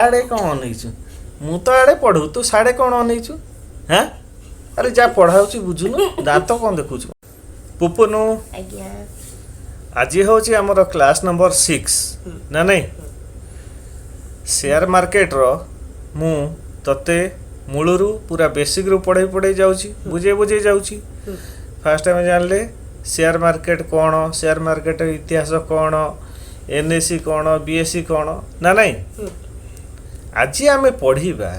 ଆଡ଼େ କ'ଣ ଅନେଇଛୁ? ମୁଁ ତ ଆଡ଼େ ପଢ଼ୁ, ତୁ ସାଡ଼େ କ'ଣ ଅନେଇଛୁ? ହାଁ, ଆରେ ଯାହା ପଢ଼ା ହେଉଛି ବୁଝୁନୁ? ଦାନ୍ତ କ'ଣ ଦେଖୁଛୁ? ପୁପୁନୁ। ଆଜ୍ଞା। ଆଜି ହେଉଛି ଆମର କ୍ଲାସ୍ ନମ୍ବର 6, ନା ନାଇଁ? ସେୟାର ମାର୍କେଟର ମୁଁ ତତେ ମୂଳରୁ ପୁରା ବେସିକ୍ରୁ ପଢ଼େଇ ପଢ଼େଇ ଯାଉଛି, ବୁଝେଇ ବୁଝେଇ ଯାଉଛି। ଫାଷ୍ଟ ଆମେ ଜାଣିଲେ ସେୟାର ମାର୍କେଟ କ'ଣ, ସେୟାର ମାର୍କେଟର ଇତିହାସ କ'ଣ, ଏନ୍ଏସ୍ଇ କ'ଣ, ବିଏସ୍ଇ କ'ଣ, ନା ନାଇଁ? ଆଜି ଆମେ ପଢ଼ିବା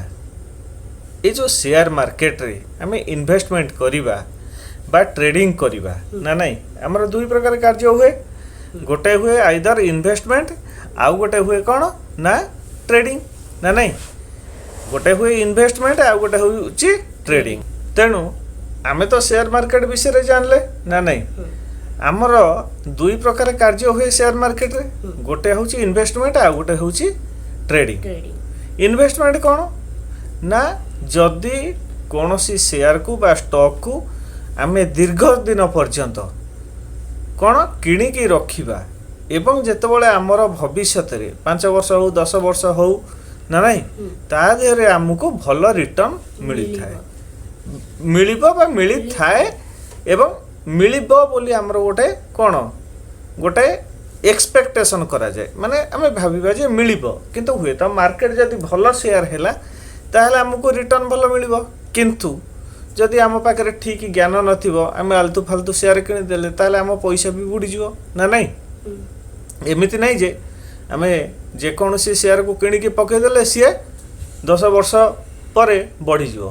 ଏ ଯେଉଁ ସେୟାର ମାର୍କେଟରେ ଆମେ ଇନଭେଷ୍ଟମେଣ୍ଟ କରିବା ବା ଟ୍ରେଡ଼ିଂ କରିବା, ନା ନାଇଁ? ଆମର ଦୁଇ ପ୍ରକାର କାର୍ଯ୍ୟ ହୁଏ। ଗୋଟେ ହୁଏ ଆଇଦର ଇନଭେଷ୍ଟମେଣ୍ଟ, ଆଉ ଗୋଟେ ହୁଏ କ'ଣ ନା ଟ୍ରେଡ଼ିଂ, ନା ନାଇଁ? ଗୋଟେ ହୁଏ ଇନଭେଷ୍ଟମେଣ୍ଟ, ଆଉ ଗୋଟେ ହେଉଛି ଟ୍ରେଡ଼ିଂ। ତେଣୁ ଆମେ ତ ସେୟାର ମାର୍କେଟ ବିଷୟରେ ଜାଣିଲେ, ନା ନାଇଁ? ଆମର ଦୁଇ ପ୍ରକାର କାର୍ଯ୍ୟ ହୁଏ ସେୟାର ମାର୍କେଟରେ। ଗୋଟେ ହେଉଛି ଇନଭେଷ୍ଟମେଣ୍ଟ, ଆଉ ଗୋଟେ ହେଉଛି ଟ୍ରେଡ଼ିଂ। ଟ୍ରେଡ଼ିଂ। ଇନଭେଷ୍ଟମେଣ୍ଟ କ'ଣ ନା ଯଦି କୌଣସି ସେୟାରକୁ ବା ଷ୍ଟକ୍କୁ ଆମେ ଦୀର୍ଘ ଦିନ ପର୍ଯ୍ୟନ୍ତ କ'ଣ କିଣିକି ରଖିବା ଏବଂ ଯେତେବେଳେ ଆମର ଭବିଷ୍ୟତରେ 5 ବର୍ଷ ହଉ, 10 ବର୍ଷ ହଉ, ନା ନାଇଁ, ତା ଦେହରେ ଆମକୁ ଭଲ ରିଟର୍ଣ୍ଣ ମିଳିଥାଏ, ମିଳିବ ବା ମିଳିଥାଏ ଏବଂ ମିଳିବ ବୋଲି ଆମର ଗୋଟେ କ'ଣ ଗୋଟେ ଏକ୍ସପେକ୍ଟେସନ୍ କରାଯାଏ। ମାନେ ଆମେ ଭାବିବା ଯେ ମିଳିବ। କିନ୍ତୁ ହୁଏତ ମାର୍କେଟ ଯଦି ଭଲ ସେୟାର ହେଲା, ତାହେଲେ ଆମକୁ ରିଟର୍ଣ୍ଣ ଭଲ ମିଳିବ। କିନ୍ତୁ ଯଦି ଆମ ପାଖରେ ଠିକ୍ ଜ୍ଞାନ ନଥିବ, ଆମେ ଆଲତୁ ଫାଲତୁ ସେୟାର କିଣିଦେଲେ, ତାହେଲେ ଆମ ପଇସା ବି ବୁଡ଼ିଯିବ, ନା ନାଇଁ? ଏମିତି ନାହିଁ ଯେ ଆମେ ଯେକୌଣସି ସେୟାରକୁ କିଣିକି ପକାଇଦେଲେ ସିଏ 10 ବର୍ଷ ପରେ ବଢ଼ିଯିବ,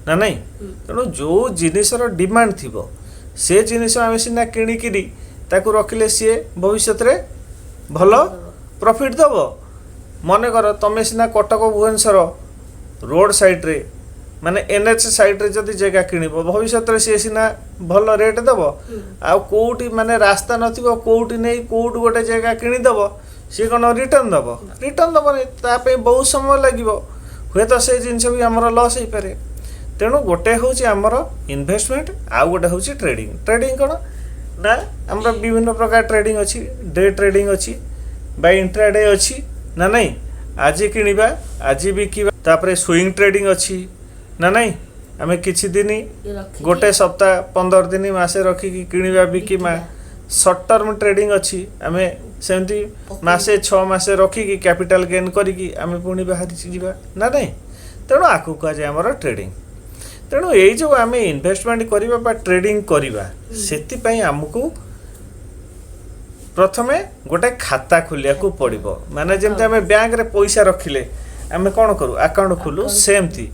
ନା ନାଇଁ? ତେଣୁ ଯେଉଁ ଜିନିଷର ଡିମାଣ୍ଡ ଥିବ, ସେ ଜିନିଷ ଆମେ ସିନା କିଣିକିରି ତାକୁ ରଖିଲେ ସିଏ ଭବିଷ୍ୟତରେ ଭଲ ପ୍ରଫିଟ୍ ଦେବ। ମନେକର ତମେ ସିନା କଟକ ଭୁବନେଶ୍ୱର ରୋଡ଼ ସାଇଡ଼୍ରେ, ମାନେ ଏନ୍ଏଚ୍ ସାଇଡ଼୍ରେ ଯଦି ଜାଗା କିଣିବ, ଭବିଷ୍ୟତରେ ସିଏ ସିନା ଭଲ ରେଟ୍ ଦେବ। ଆଉ କେଉଁଠି ମାନେ ରାସ୍ତା ନଥିବ, କେଉଁଠି ନେଇ କେଉଁଠି ଗୋଟେ ଜାଗା କିଣିଦେବ, ସିଏ କ'ଣ ରିଟର୍ଣ୍ଣ ଦେବ? ରିଟର୍ଣ୍ଣ ଦେବନି। ତା ପାଇଁ ବହୁତ ସମୟ ଲାଗିବ। ହୁଏତ ସେ ଜିନିଷ ବି ଆମର ଲସ୍ ହେଇପାରେ। ତେଣୁ ଗୋଟେ ହେଉଛି ଆମର ଇନଭେଷ୍ଟମେଣ୍ଟ, ଆଉ ଗୋଟେ ହେଉଛି ଟ୍ରେଡ଼ିଂ। ଟ୍ରେଡ଼ିଂ କ'ଣ ନା ଆମର ବିଭିନ୍ନ ପ୍ରକାର ଟ୍ରେଡ଼ିଂ ଅଛି। ଡେ ଟ୍ରେଡ଼ିଂ ଅଛି ବା ଇଣ୍ଟ୍ରାଡେ ଅଛି, ନା ନାଇଁ? ଆଜି କିଣିବା, ଆଜି ବିକିବା। ତାପରେ ସୁଇଙ୍ଗ ଟ୍ରେଡ଼ିଂ ଅଛି, ନା ନାଇଁ? ଆମେ କିଛି ଦିନ, ଗୋଟେ ସପ୍ତାହ, 15 ଦିନ, ମାସେ ରଖିକି କିଣିବା ବିକିବା। ସର୍ଟ ଟର୍ମ ଟ୍ରେଡ଼ିଂ ଅଛି। ଆମେ ସେମିତି ମାସେ 6 ମାସ ରଖିକି କ୍ୟାପିଟାଲ ଗେନ୍ କରିକି ଆମେ ପୁଣି ବାହାରି ଯିବା, ନା ନାଇଁ? ତେଣୁ ଆକୁ କୁହାଯାଏ ଆମର ଟ୍ରେଡ଼ିଂ। ତେଣୁ ଏଇ ଯେଉଁ ଆମେ ଇନଭେଷ୍ଟମେଣ୍ଟ କରିବା ବା ଟ୍ରେଡ଼ିଂ କରିବା, ସେଥିପାଇଁ ଆମକୁ ପ୍ରଥମେ ଗୋଟେ ଖାତା ଖୋଲିବାକୁ ପଡ଼ିବ। ମାନେ ଯେମିତି ଆମେ ବ୍ୟାଙ୍କରେ ପଇସା ରଖିଲେ ଆମେ କ'ଣ କରୁ? ଆକାଉଣ୍ଟ ଖୋଲୁ। ସେମିତି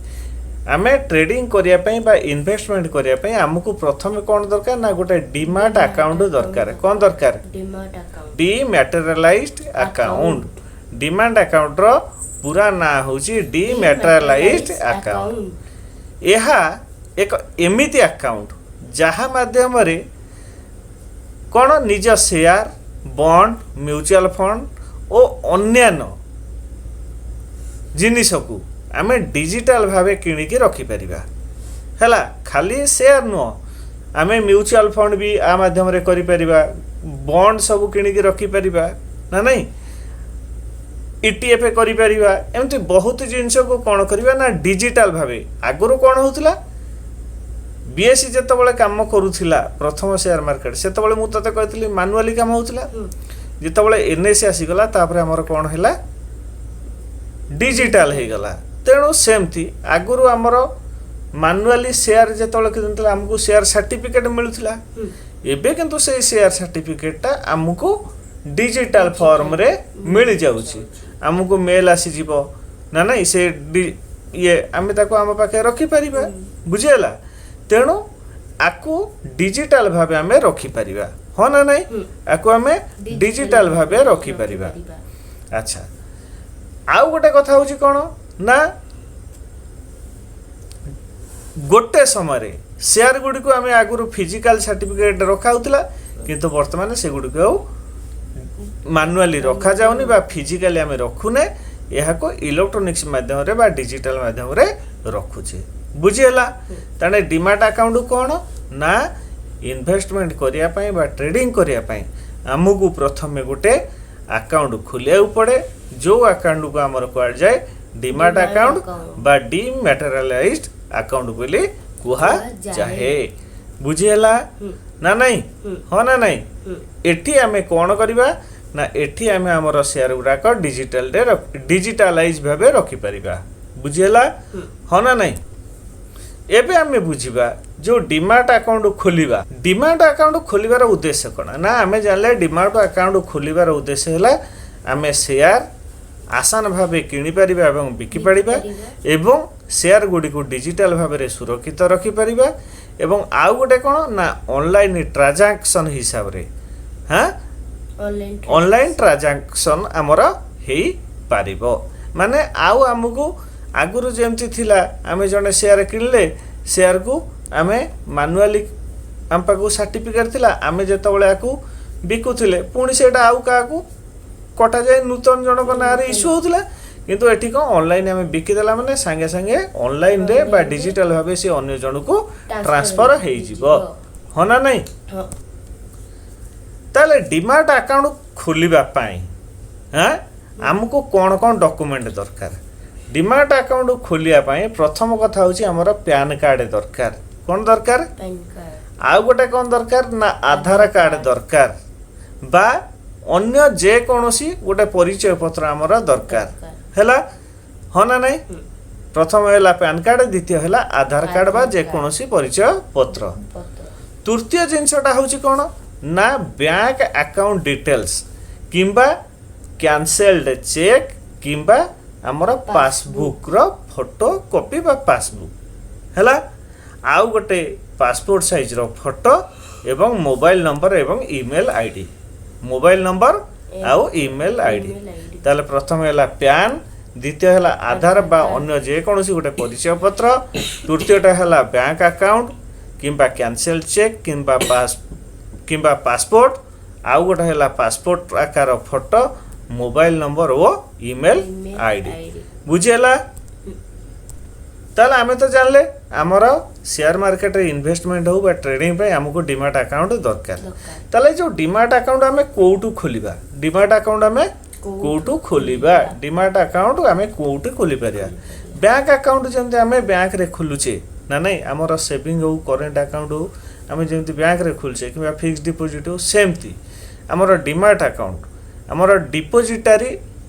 ଆମେ ଟ୍ରେଡ଼ିଂ କରିବା ପାଇଁ ବା ଇନଭେଷ୍ଟମେଣ୍ଟ କରିବା ପାଇଁ ଆମକୁ ପ୍ରଥମେ କ'ଣ ଦରକାର ନା ଗୋଟେ ଡିମାଟ ଆକାଉଣ୍ଟ ଦରକାର। କ'ଣ ଦରକାର? Demat account. ଡିମ୍ୟାଟେରିଆଲାଇଜଡ ଆକାଉଣ୍ଟ। ଡିମାଟ ଆକାଉଣ୍ଟର ପୁରା ନାଁ ହେଉଛି ଡିମ୍ୟାଟେରିଆଲାଇଜଡ ଆକାଉଣ୍ଟ। ଏହା ଏକ ଏମିତି ଆକାଉଣ୍ଟ ଯାହା ମାଧ୍ୟମରେ କ'ଣ ନିଜ ସେୟାର, ବଣ୍ଡ, ମ୍ୟୁଚୁଆଲ ଫଣ୍ଡ ଓ ଅନ୍ୟାନ୍ୟ ଜିନିଷକୁ ଆମେ ଡିଜିଟାଲ ଭାବେ କିଣିକି ରଖିପାରିବା। ହେଲା, ଖାଲି ସେୟାର ନୁହଁ, ଆମେ ମ୍ୟୁଚୁଆଲ ଫଣ୍ଡ ବି ଆ ମାଧ୍ୟମରେ କରିପାରିବା, ବଣ୍ଡ ସବୁ କିଣିକି ରଖିପାରିବା, ନା ନାଇଁ? ଇଟିଏଫ୍ କରିପାରିବା। ଏମିତି ବହୁତ ଜିନିଷକୁ କ'ଣ କରିବା ନା ଡିଜିଟାଲ ଭାବେ। ଆଗରୁ କ'ଣ ହେଉଥିଲା? ବିଏସ୍ଇ ଯେତେବେଳେ କାମ କରୁଥିଲା, ପ୍ରଥମ ସେୟାର ମାର୍କେଟ, ସେତେବେଳେ ମୁଁ ତତେ କହିଥିଲି ମାନୁଆଲି କାମ ହେଉଥିଲା। ଯେତେବେଳେ ଏନ୍ଏସ୍ଇ ଆସିଗଲା, ତାପରେ ଆମର କ'ଣ ହେଲା? ଡିଜିଟାଲ ହେଇଗଲା। ତେଣୁ ସେମିତି ଆଗରୁ ଆମର ମାନୁଆଲି ସେୟାର ଯେତେବେଳେ କିଣୁଥିଲା, ଆମକୁ ସେୟାର ସାର୍ଟିଫିକେଟ୍ ମିଳୁଥିଲା। ଏବେ କିନ୍ତୁ ସେଇ ସେୟାର ସାର୍ଟିଫିକେଟଟା ଆମକୁ ଡିଜିଟାଲ ଫର୍ମରେ ମିଳିଯାଉଛି। ଆମକୁ ମେଲ୍ ଆସିଯିବ, ନା ନାଇଁ? ସେ ଇଏ ଆମେ ତାକୁ ଆମ ପାଖରେ ରଖିପାରିବା। ବୁଝିହେଲା? ତେଣୁ ଆକୁ ଡିଜିଟାଲ ଭାବେ ଆମେ ରଖିପାରିବା, ହଁ ନା ନାଇଁ? ଆକୁ ଆମେ ଡିଜିଟାଲ ଭାବେ ରଖିପାରିବା। ଆଚ୍ଛା, ଆଉ ଗୋଟେ କଥା ହେଉଛି କ'ଣ ନା ଗୋଟେ ସମୟରେ ସେୟାର ଗୁଡ଼ିକୁ ଆମେ ଆଗରୁ ଫିଜିକାଲ ସାର୍ଟିଫିକେଟ୍ ରଖାହେଉଥିଲା, କିନ୍ତୁ ବର୍ତ୍ତମାନ ସେଗୁଡ଼ିକୁ ଆଉ ମାନୁଆଲି ରଖାଯାଉନି ବା ଫିଜିକାଲି ଆମେ ରଖୁନେ। ଏହାକୁ ଇଲେକ୍ଟ୍ରୋନିକ୍ସ ମାଧ୍ୟମରେ ବା ଡିଜିଟାଲ ମାଧ୍ୟମରେ ରଖୁଛେ। ବୁଝିହେଲା? ତାହେଲେ ଡିମାଟ ଆକାଉଣ୍ଟ କ'ଣ ନା ଇନଭେଷ୍ଟମେଣ୍ଟ କରିବା ପାଇଁ ବା ଟ୍ରେଡ଼ିଂ କରିବା ପାଇଁ ଆମକୁ ପ୍ରଥମେ ଗୋଟେ ଆକାଉଣ୍ଟ ଖୋଲିବାକୁ ପଡ଼େ। ଯେଉଁ ଆକାଉଣ୍ଟକୁ ଆମର କୁହାଯାଏ ଡିମାଟ ଡିମାଟ ଆକାଉଣ୍ଟ ଆକାଉଣ୍ଟ। ବା ଡିମ୍ୟାଟେରିଆଲାଇଜଡ ଆକାଉଣ୍ଟ ବୋଲି କୁହାଯାଏ। କୁହାଯାଏ। ବୁଝିହେଲା ନା ନାଇଁ? ହୁଁ। ହଁ ନା ନାଇଁ? ହୁଁ। ଏଠି ଆମେ କ'ଣ କରିବା ନା, ଏଠି ଆମେ ଆମର ସେୟାର ଗୁଡ଼ାକ ଡିଜିଟାଲରେ, ଡିଜିଟାଲାଇଜ ଭାବେ ରଖିପାରିବା। ବୁଝିହେଲା? ହୁଁ। ହଁ ନା ନାଇଁ? ଏବେ ଆମେ ବୁଝିବା ଯେଉଁ ଡିମାଟ ଆକାଉଣ୍ଟ ଖୋଲିବା। ଡିମାଟ ଆକାଉଣ୍ଟ ଖୋଲିବାର ଉଦ୍ଦେଶ୍ୟ କ'ଣ ନା, ଆମେ ଜାଣିଲେ ଡିମାଟ ଆକାଉଣ୍ଟ ଖୋଲିବାର ଉଦ୍ଦେଶ୍ୟ ହେଲା ଆମେ ସେୟାର ଆସାନ ଭାବେ କିଣିପାରିବା ଏବଂ ବିକିପାରିବା ବିକିପାରିବା। ଏବଂ ସେୟାର ଗୁଡ଼ିକୁ ଡିଜିଟାଲ ଭାବରେ ସୁରକ୍ଷିତ ରଖିପାରିବା। ଏବଂ ଆଉ ଗୋଟେ କ'ଣ ନା, ଅନଲାଇନ୍ ଟ୍ରାଞ୍ଜାକ୍ସନ୍ ହିସାବରେ, ହଁ, ଅନଲାଇନ୍। ଅନଲାଇନ୍ ଟ୍ରାଞ୍ଜାକ୍ସନ୍ ଆମର ହେଇପାରିବ। ମାନେ ଆଉ ଆମକୁ ଆଗରୁ ଯେମିତି ଥିଲା, ଆମେ ଜଣେ ସେୟାର କିଣିଲେ, ସେୟାରକୁ ଆମେ ମାନୁଆଲି, ଆମ ପାଖକୁ ସାର୍ଟିଫିକେଟ୍ ଥିଲା, ଆମେ ଯେତେବେଳେ ଆକୁ ବିକୁଥିଲେ, ପୁଣି ସେଇଟା ଆଉ କାହାକୁ କଟାଯାଇ ନୂତନ ଜଣଙ୍କ ନାଁରେ ଇସ୍ୟୁ ହେଉଥିଲା। କିନ୍ତୁ ଏଠି କ'ଣ, ଅନଲାଇନ୍ ଆମେ ବିକିଦେଲା ମାନେ ସାଙ୍ଗେ ସାଙ୍ଗେ ଅନଲାଇନ୍ରେ ବା ଅନଲାଇନରେ ଡିଜିଟାଲ ଭାବେ ସେ ଅନ୍ୟ ଜଣକୁ ଟ୍ରାନ୍ସଫର ଟ୍ରାନ୍ସଫର ହେଇଯିବ। ହଁ ନା ନାଇଁ? ହଁ। ତାହେଲେ ଡିମାଟ ଆକାଉଣ୍ଟ ଖୋଲିବା ପାଇଁ, ହାଁ, ଆମକୁ କ'ଣ କ'ଣ ଡକୁମେଣ୍ଟ ଦରକାର? ଡିମାଟ ଆକାଉଣ୍ଟ ଖୋଲିବା ପାଇଁ ପ୍ରଥମ କଥା ହେଉଛି ଆମର ପ୍ୟାନ୍ କାର୍ଡ଼ ଦରକାର। କ'ଣ ଦରକାର? PAN card. ଆଉ ଗୋଟେ କ'ଣ ଦରକାର ନା, ଆଧାର କାର୍ଡ଼ ଦରକାର ବା ଅନ୍ୟ ଯେକୌଣସି ଗୋଟେ ପରିଚୟ ପତ୍ର ଆମର ଦରକାର। ଦରକାର। ହେଲା, ହଁ ନା ନାଇଁ? ହୁଁ। ପ୍ରଥମ ହେଲା ପ୍ୟାନ୍ କାର୍ଡ଼, ଦ୍ୱିତୀୟ ହେଲା ଆଧାର କାର୍ଡ଼ ବା ଆଧାର କାର୍ଡ଼। ଯେକୌଣସି ପରିଚୟ ପତ୍ର। ପତ୍ର। ତୃତୀୟ ଜିନିଷଟା ହେଉଛି କ'ଣ ନା, ବ୍ୟାଙ୍କ ଆକାଉଣ୍ଟ ଡିଟେଲ୍ସ କିମ୍ବା କ୍ୟାନସେଲ୍ଡ ଚେକ୍ କିମ୍ବା ଆମର ପାସବୁକ୍ର ଫଟୋ କପି ବା ପାସବୁକ୍ ହେଲା। ଆଉ ଗୋଟେ ପାସପୋର୍ଟ ସାଇଜ୍ର ଫଟୋ ଏବଂ ମୋବାଇଲ ନମ୍ବର ଏବଂ email ID. Mobile number ଆଉ ଇମେଲ୍ ID. Email ID. ତାହେଲେ ପ୍ରଥମ ହେଲା ପ୍ୟାନ୍, ଦ୍ୱିତୀୟ ହେଲା ଆଧାର ବା ଆଧାର। ଅନ୍ୟ ଯେକୌଣସି ଗୋଟେ ପରିଚୟ ପତ୍ର, ତୃତୀୟଟା ହେଲା ବ୍ୟାଙ୍କ ଆକାଉଣ୍ଟ କିମ୍ବା କ୍ୟାନସେଲ୍ ଚେକ୍ କିମ୍ବା ପାସପୋର୍ଟ, ଆଉ ଗୋଟେ ହେଲା ପାସପୋର୍ଟ ଆକାର ଫଟୋ, ମୋବାଇଲ ନମ୍ବର ଓ ଇମେଲ୍ ଇମେଲ୍ ଆଇଡି। ଆଇଡି। ବୁଝିହେଲା? ତାହେଲେ ଆମେ ତ ଜାଣିଲେ, ଆମର ସେୟାର ମାର୍କେଟରେ ଇନଭେଷ୍ଟମେଣ୍ଟ ହଉ ବା ଟ୍ରେଡିଂ ପାଇଁ ଆମକୁ ଡିମାଟ ଆକାଉଣ୍ଟ ଦରକାର। ଦରକାର। ତାହେଲେ ଯେଉଁ ଡିମାଟ ଆକାଉଣ୍ଟ ଆମେ କୋଉଠୁ ଖୋଲିବା? ଡିମାଟ ଆକାଉଣ୍ଟ ଆମେ କୋଉଠୁ କୋଉଠୁ ଖୋଲିବା? ଡିମାଟ ଆକାଉଣ୍ଟ ଆମେ କୋଉଠି ଖୋଲିପାରିବା? ବ୍ୟାଙ୍କ ଆକାଉଣ୍ଟ ଯେମିତି ଆମେ ବ୍ୟାଙ୍କରେ ଖୋଲୁଛେ ନା ନାଇଁ, ଆମର ସେଭିଙ୍ଗ ହଉ, କରେଣ୍ଟ ଆକାଉଣ୍ଟ ହଉ, ଆମେ ଯେମିତି ବ୍ୟାଙ୍କରେ ଖୋଲୁଛେ କିମ୍ବା ଫିକ୍ସଡ ଡିପୋଜିଟ୍ ହଉ, ସେମିତି ଆମର ଡିମାଟ ଆକାଉଣ୍ଟ ଆମର ଡିପୋଜିଟାରୀ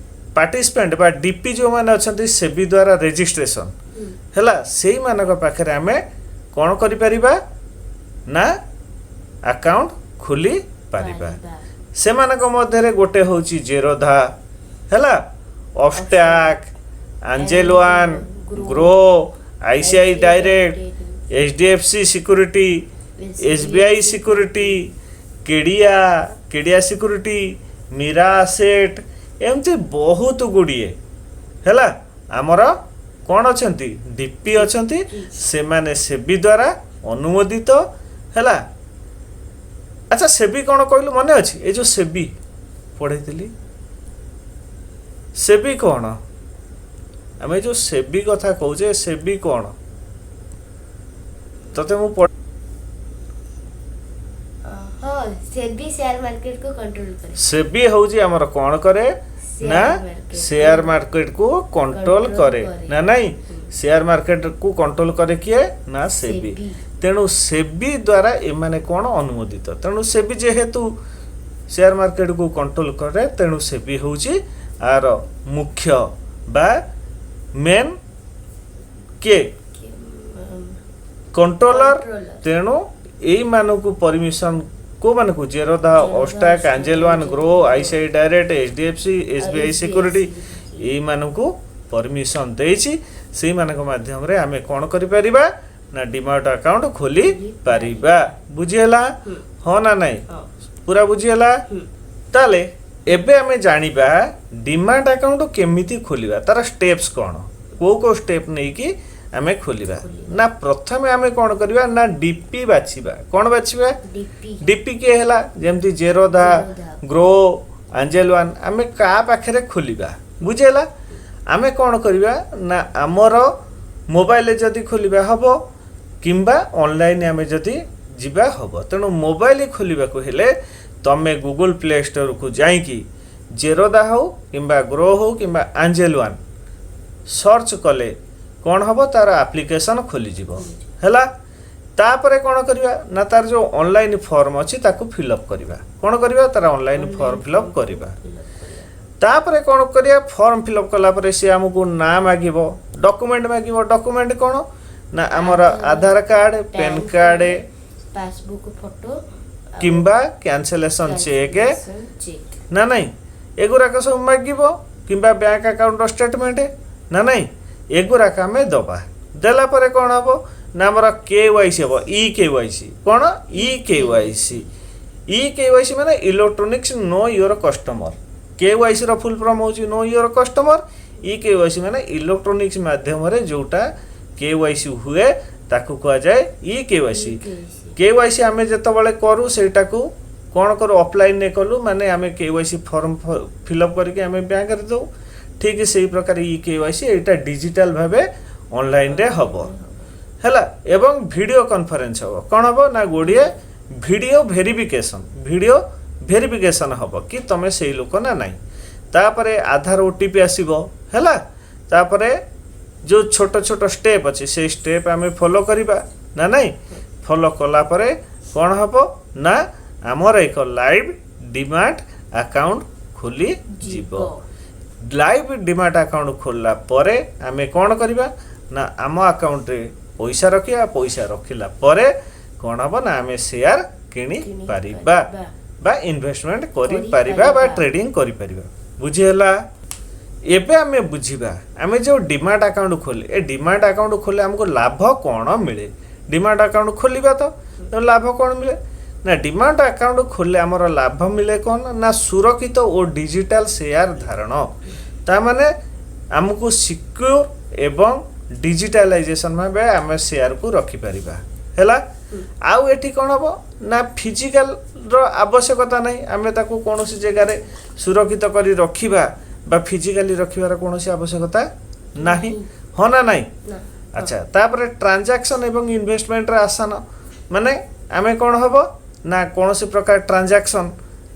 ପାର୍ଟିସିପେଣ୍ଟ ବା ଡିପି ଯେଉଁମାନେ ଅଛନ୍ତି, ସେବି ଦ୍ୱାରା ରେଜିଷ୍ଟ୍ରେସନ ହେଲା, ସେଇମାନଙ୍କ ପାଖରେ ଆମେ କ'ଣ କରିପାରିବା ନା, ଆକାଉଣ୍ଟ ଖୋଲି ପାରିବା। ପାରିବା। ସେମାନଙ୍କ ମଧ୍ୟରେ ଗୋଟେ ହେଉଛି ଜେରୋଧା ହେଲା, Upstox, Angel One, Groww, ICICI direct, HDFC security, SBI security, Kedia security, Meera asset, ଏମିତି ବହୁତ ଗୁଡ଼ିଏ ହେଲା ଆମର କ'ଣ ଅଛନ୍ତି, ଡିପି ଅଛନ୍ତି। ସେମାନେ ସେବି ଦ୍ୱାରା ଅନୁମୋଦିତ ହେଲା। ଆଚ୍ଛା, ସେବି କ'ଣ କହିଲୁ, ମନେ ଅଛି? ଏ ଯେଉଁ ସେବି ପଢ଼େଇଥିଲି, ସେବି କ'ଣ? ଆମେ ଯେଉଁ ସେବି କଥା କହୁଛେ, ସେବି କ'ଣ ତତେ ମୁଁ ହଁ, ସେବି ସେୟାର ମାର୍କେଟକୁ କଣ୍ଟ୍ରୋଲ କରେ। ସେବି ହେଉଛି ଆମର କ'ଣ କରେ ନା, ସେୟାର ମାର୍କେଟ। ସେୟାର ମାର୍କେଟକୁ କଣ୍ଟ୍ରୋଲ କଣ୍ଟ୍ରୋଲ କରେ। କରେ। ନା ନାଇଁ? ସେୟାର ମାର୍କେଟକୁ କଣ୍ଟ୍ରୋଲ କରେ କିଏ ନା ସେବି। ସେବି। ତେଣୁ ସେବି ଦ୍ୱାରା ଏମାନେ କ'ଣ ଅନୁମୋଦିତ। ତେଣୁ ସେବି ଯେହେତୁ ସେୟାର ମାର୍କେଟକୁ କଣ୍ଟ୍ରୋଲ କରେ, ତେଣୁ ସେବି ହେଉଛି ଆର ମୁଖ୍ୟ ବା ମେନ୍ କିଏ? କଣ୍ଟ୍ରୋଲର। କଣ୍ଟ୍ରୋଲର। ତେଣୁ ଏଇମାନଙ୍କୁ ପରମିସନ, କୋଉମାନଙ୍କୁ? Zerodha, Zerodha, Upstox, Angel One, Angel Groww, one, ICICI direct, HDFC, SBI security, ଏଇମାନଙ୍କୁ ପରମିସନ ଦେଇଛି। ସେଇମାନଙ୍କ ମାଧ୍ୟମରେ ଆମେ କ'ଣ କରିପାରିବା ନା, ଡିମାଟ ଆକାଉଣ୍ଟ ଖୋଲି ପାରିବା। ବୁଝିହେଲା, ହଁ ନା ନାଇଁ? ହଁ। ପୁରା ବୁଝିହେଲା? ହୁଁ। ତାହେଲେ ଏବେ ଆମେ ଜାଣିବା ଡିମାଟ ଆକାଉଣ୍ଟ କେମିତି ଖୋଲିବା, ତାର ଷ୍ଟେପ୍ସ କ'ଣ, କୋଉ କୋଉ ଷ୍ଟେପ୍ ନେଇକି ଆମେ ଖୋଲିବା। ଖୋଲିବା। ନା, ପ୍ରଥମେ ଆମେ କ'ଣ କରିବା ନା, ଡିପି ବାଛିବା। କ'ଣ ବାଛିବା? ଡିପି। ଡିପି କିଏ ହେଲା? ଯେମିତି Zerodha, Zerodha. Grow, angel one, ଆମେ କାହା ପାଖରେ ଖୋଲିବା? ବୁଝିହେଲା? ଆମେ କ'ଣ କରିବା ନା, ଆମର ମୋବାଇଲରେ ଯଦି ଖୋଲିବା ହେବ କିମ୍ବା ଅନଲାଇନ୍ ଆମେ ଯଦି ଯିବା ହେବ। ତେଣୁ ମୋବାଇଲ ଖୋଲିବାକୁ ହେଲେ ତମେ ଗୁଗୁଲ ପ୍ଲେ ଷ୍ଟୋରକୁ ଯାଇକି ଜେରୋଦା ହଉ କିମ୍ବା ଗ୍ରୋ ହଉ କିମ୍ବା ଆଞ୍ଜେଲ ୱାନ୍ ସର୍ଚ୍ଚ କଲେ କ'ଣ ହେବ? ତାର ଆପ୍ଲିକେସନ୍ ଖୋଲିଯିବ। ହେଲା, ତାପରେ କ'ଣ କରିବା ନା ତାର ଯେଉଁ ଅନଲାଇନ୍ ଫର୍ମ ଅଛି ତାକୁ ଫିଲ୍ଅପ୍ କରିବା। କ'ଣ କରିବା? ତାର ଅନଲାଇନ୍ ଫର୍ମ ଫିଲ୍ଅପ୍ କରିବା। ତାପରେ କ'ଣ କରିବା? ଫର୍ମ ଫିଲ୍ଅପ୍ କଲା ପରେ ସିଏ ଆମକୁ ନାଁ ମାଗିବ, ଡକୁମେଣ୍ଟ ମାଗିବ। ଡକୁମେଣ୍ଟ କ'ଣ ନା ଆମର ଆଧାର card, PAN card, passbook photo କିମ୍ବା କ୍ୟାନସେଲେସନ୍ ଚେକ୍ ଚେକ୍। ନା ନାଇଁ, ଏଗୁଡ଼ାକ ସବୁ ମାଗିବ, କିମ୍ବା ବ୍ୟାଙ୍କ ଆକାଉଣ୍ଟର ଷ୍ଟେଟମେଣ୍ଟ, ନା ନାଇଁ, ଏଗୁଡ଼ାକ ଆମେ ଦେବା। ଦେଲା ପରେ କ'ଣ ହେବ ନା ଆମର କେୱାଇସି ହେବ, ଇ କେୱାଇସି। କ'ଣ ଇ କେୱାଇସି? ଇ କେୱାଇସି ମାନେ electronics no your customer. କେୱାଇସିର full form ହେଉଛି no your customer. E KYC ମାନେ ଇଲେକ୍ଟ୍ରୋନିକ୍ସ ମାଧ୍ୟମରେ ଯେଉଁଟା କେୱାଇସି ହୁଏ ତାକୁ କୁହାଯାଏ ଇ କେୱାଇସି। କେୱାଇସି ଆମେ ଯେତେବେଳେ କରୁ, ସେଇଟାକୁ କ'ଣ କରୁ? ଅଫଲାଇନରେ କଲୁ ମାନେ ଆମେ କେୱାଇସି ଫର୍ମ ଫିଲ୍ଅପ୍ କରିକି ଆମେ ବ୍ୟାଙ୍କରେ ଦେଉ। ଠିକ୍ ସେଇ ପ୍ରକାର ଇ କେୱାଇସି ଏଇଟା ଡିଜିଟାଲ ଭାବେ ଅନଲାଇନରେ ହେବ। ହେଲା, ଏବଂ ଭିଡ଼ିଓ କନଫରେନ୍ସ ହେବ। କ'ଣ ହେବ ନା ଗୋଟିଏ ଭିଡ଼ିଓ ଭେରିଫିକେସନ୍ ହେବ କି ତୁମେ ସେଇ ଲୋକ ନା ନାହିଁ। ତାପରେ ଆଧାର ଓଟିପି ଆସିବ। ହେଲା, ତାପରେ ଯେଉଁ ଛୋଟ ଛୋଟ ଷ୍ଟେପ୍ ଅଛି ସେଇ ଷ୍ଟେପ୍ ଆମେ ଫଲୋ କରିବା ନା ନାହିଁ? ଫଲୋ କଲା ପରେ କ'ଣ ହେବ ନା ଆମର ଏକ ଲାଇଭ୍ ଡିମାଟ୍ ଆକାଉଣ୍ଟ ଖୋଲିଯିବ। ଲାଇଭ୍ ଡିମାଟ୍ ଆକାଉଣ୍ଟ ଖୋଲିଲା ପରେ ଆମେ କ'ଣ କରିବା ନା ଆମ ଆକାଉଣ୍ଟରେ ପଇସା ରଖିବା। ପଇସା ରଖିଲା ପରେ କ'ଣ ହେବ ନା ଆମେ ସେୟାର କିଣିପାରିବା ବା ଇନଭେଷ୍ଟମେଣ୍ଟ କରିପାରିବା ବା ଟ୍ରେଡ଼ିଂ କରିପାରିବା। ବୁଝିହେଲା? ଏବେ ଆମେ ବୁଝିବା, ଆମେ ଯେଉଁ ଡିମାଟ୍ ଆକାଉଣ୍ଟ ଖୋଲେ, ଏ ଡିମାଟ୍ ଆକାଉଣ୍ଟ ଖୋଲିଲେ ଆମକୁ ଲାଭ କ'ଣ ମିଳେ? ଡିମାଟ୍ ଆକାଉଣ୍ଟ ଖୋଲିବା ତ ଲାଭ କ'ଣ ମିଳେ ନା ଡିମାଟ୍ ଆକାଉଣ୍ଟ ଖୋଲିଲେ ଆମର ଲାଭ ମିଳେ କ'ଣ ନା ସୁରକ୍ଷିତ ଓ ଡିଜିଟାଲ ସେୟାର ଧାରଣ। ତାମାନେ ଆମକୁ ସିକ୍ୟୁର ଏବଂ ଡିଜିଟାଲାଇଜେସନ୍ ଭାବେ ଆମେ ସେୟାରକୁ ରଖିପାରିବା। ହେଲା, ଆଉ ଏଠି କ'ଣ ହେବ ନା ଫିଜିକାଲର ଆବଶ୍ୟକତା ନାହିଁ। ଆମେ ତାକୁ କୌଣସି ଜାଗାରେ ସୁରକ୍ଷିତ କରି ରଖିବା ବା ଫିଜିକାଲି ରଖିବାର କୌଣସି ଆବଶ୍ୟକତା ନାହିଁ। ହଁ ନା ନାହିଁ? ନା। ଆଚ୍ଛା, ତାପରେ ଟ୍ରାଞ୍ଜାକ୍ସନ୍ ଏବଂ ଇନଭେଷ୍ଟମେଣ୍ଟର ଆସାନ, ମାନେ ଆମେ କ'ଣ ହେବ ନା କୌଣସି ପ୍ରକାର ଟ୍ରାଞ୍ଜାକ୍ସନ୍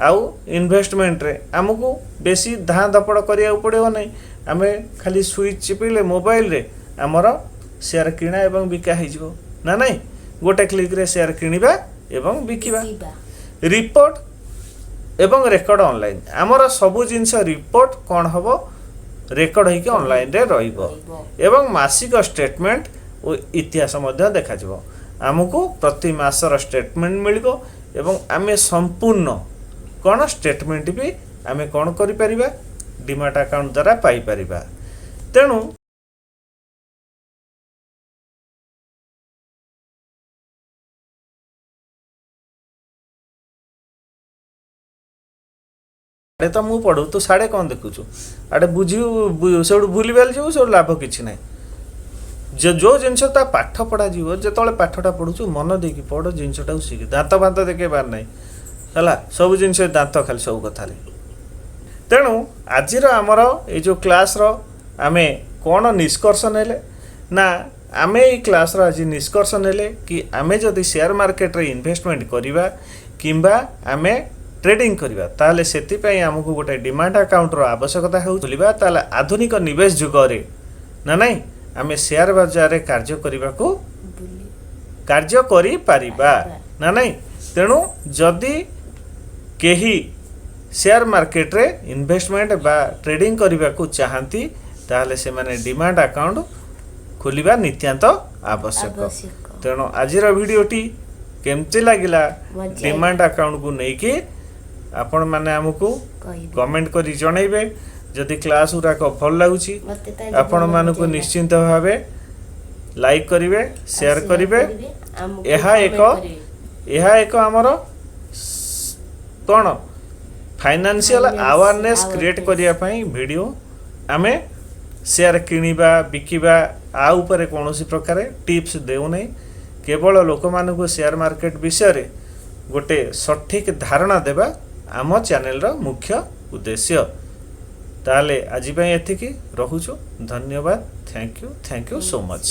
ଆଉ ଇନଭେଷ୍ଟମେଣ୍ଟରେ ଆମକୁ ବେଶୀ ଧାଁ ଧପଡ଼ କରିବାକୁ ପଡ଼ିବ ନାହିଁ। ଆମେ ଖାଲି ସୁଇଚ୍ ଚିପିଲେ ମୋବାଇଲରେ ଆମର ସେୟାର କିଣା ଏବଂ ବିକା ହେଇଯିବ, ନା ନାହିଁ? ଗୋଟେ କ୍ଲିକ୍ରେ ସେୟାର କିଣିବା ଏବଂ ବିକିବା। ଯିବା। ରିପୋର୍ଟ ଏବଂ ରେକର୍ଡ଼ ଅନଲାଇନ୍। ଆମର ସବୁ ଜିନିଷ ରିପୋର୍ଟ କ'ଣ ହେବ? ରେକର୍ଡ଼ ହେଇକି ଅନଲାଇନ୍ରେ ରହିବ ଏବଂ ମାସିକ ଷ୍ଟେଟମେଣ୍ଟ ଓ ଇତିହାସ ମଧ୍ୟ ଦେଖାଯିବ। ଆମକୁ ପ୍ରତି ମାସର ଷ୍ଟେଟମେଣ୍ଟ ମିଳିବ ଏବଂ ଆମେ ସମ୍ପୂର୍ଣ୍ଣ କ'ଣ ଷ୍ଟେଟମେଣ୍ଟ ବି ଆମେ କ'ଣ କରିପାରିବା? ଡିମାଟ୍ ଆକାଉଣ୍ଟ ଦ୍ୱାରା ପାଇପାରିବା। ତେଣୁ ଆଡ଼େ ତ ମୁଁ ପଢ଼ୁ, ତୁ ସାଡ଼େ କ'ଣ ଦେଖୁଛୁ? ଆଡ଼େ ବୁଝିବୁ, ସେଇଠୁ ଭୁଲି ଭାଲି ଯିବୁ, ସେଇଠୁ ଲାଭ କିଛି ନାହିଁ। ଯେ ଯେଉଁ ଜିନିଷ ତା ପାଠ ପଢ଼ାଯିବ, ଯେତେବେଳେ ପାଠଟା ପଢ଼ୁଛୁ ମନ ଦେଇକି ପଢ଼, ଜିନିଷଟାକୁ ଶିଖ। ଦାନ୍ତ ଫାନ୍ତ ଦେଖେଇବାର ନାହିଁ। ହେଲା, ସବୁ ଜିନିଷ ଦାନ୍ତ ଖାଲି ସବୁ କଥାରେ। ତେଣୁ ଆଜିର ଆମର ଏଇ ଯେଉଁ କ୍ଲାସ୍ର ଆମେ କ'ଣ ନିଷ୍କର୍ଷ ନେଲେ ନା ଆମେ ଏଇ କ୍ଲାସ୍ର ଆଜି ନିଷ୍କର୍ଷ ନେଲେ କି ଆମେ ଯଦି ସେୟାର ମାର୍କେଟରେ ଇନଭେଷ୍ଟମେଣ୍ଟ କରିବା କିମ୍ବା ଆମେ ଟ୍ରେଡ଼ିଂ କରିବା, ତାହେଲେ ସେଥିପାଇଁ ଆମକୁ ଗୋଟେ ଡିମାଟ୍ ଆକାଉଣ୍ଟର ଆବଶ୍ୟକତା ହେଉଛି। ଖୋଲିବା ତାହେଲେ ଆଧୁନିକ ନିବେଶ ଯୁଗରେ, ନା ନାଇଁ, ଆମେ ସେୟାର ବଜାରରେ କାର୍ଯ୍ୟ କରିବାକୁ ବୁଲି କାର୍ଯ୍ୟ କରିପାରିବା, ନା ନାଇଁ? ତେଣୁ ଯଦି କେହି ସେୟାର ମାର୍କେଟରେ ଇନଭେଷ୍ଟମେଣ୍ଟ ବା ଟ୍ରେଡ଼ିଂ କରିବାକୁ ଚାହାନ୍ତି, ତାହେଲେ ସେମାନେ ଡିମାଟ୍ ଆକାଉଣ୍ଟ ଖୋଲିବା ନିତ୍ୟାନ୍ତ ଆବଶ୍ୟକ। ଆବଶ୍ୟକ। ତେଣୁ ଆଜିର ଭିଡ଼ିଓଟି କେମିତି ଲାଗିଲା ମଜା ଡିମାଟ୍ ଆକାଉଣ୍ଟକୁ ନେଇକି, ଆପଣମାନେ ଆମକୁ କହିବି। କମେଣ୍ଟ କରି ଜଣାଇବେ। ଯଦି କ୍ଲାସ୍ ଗୁଡ଼ାକ ଭଲ ଲାଗୁଛି, ମତେ ତ ଆଜି ଭଲ ଆପଣମାନଙ୍କୁ ମଜା ହେଲା। ନିଶ୍ଚିନ୍ତ ଭାବେ ଲାଇକ୍ କରିବେ, ସେୟାର କରିବେ। ଆମକୁ ଏହା comment ଏକ କରିବେ। ଏହା ଏକ ଆମର କ'ଣ financial Finance awareness create awareness। କରିବା ପାଇଁ ଭିଡ଼ିଓ। ଆମେ ସେୟାର କିଣିବା ବିକିବା ଆ ଉପରେ କୌଣସି ପ୍ରକାର ଟିପ୍ସ ଦେଉନାହିଁ। କେବଳ ଲୋକମାନଙ୍କୁ ସେୟାର ମାର୍କେଟ ବିଷୟରେ ଗୋଟେ ସଠିକ୍ ଧାରଣା ଦେବା ଆମ ଚ୍ୟାନେଲର ମୁଖ୍ୟ ଉଦ୍ଦେଶ୍ୟ। ତାହେଲେ ଆଜି ପାଇଁ ଏତିକି ରହୁଛୁ। ଧନ୍ୟବାଦ। Thank you, thank you so much.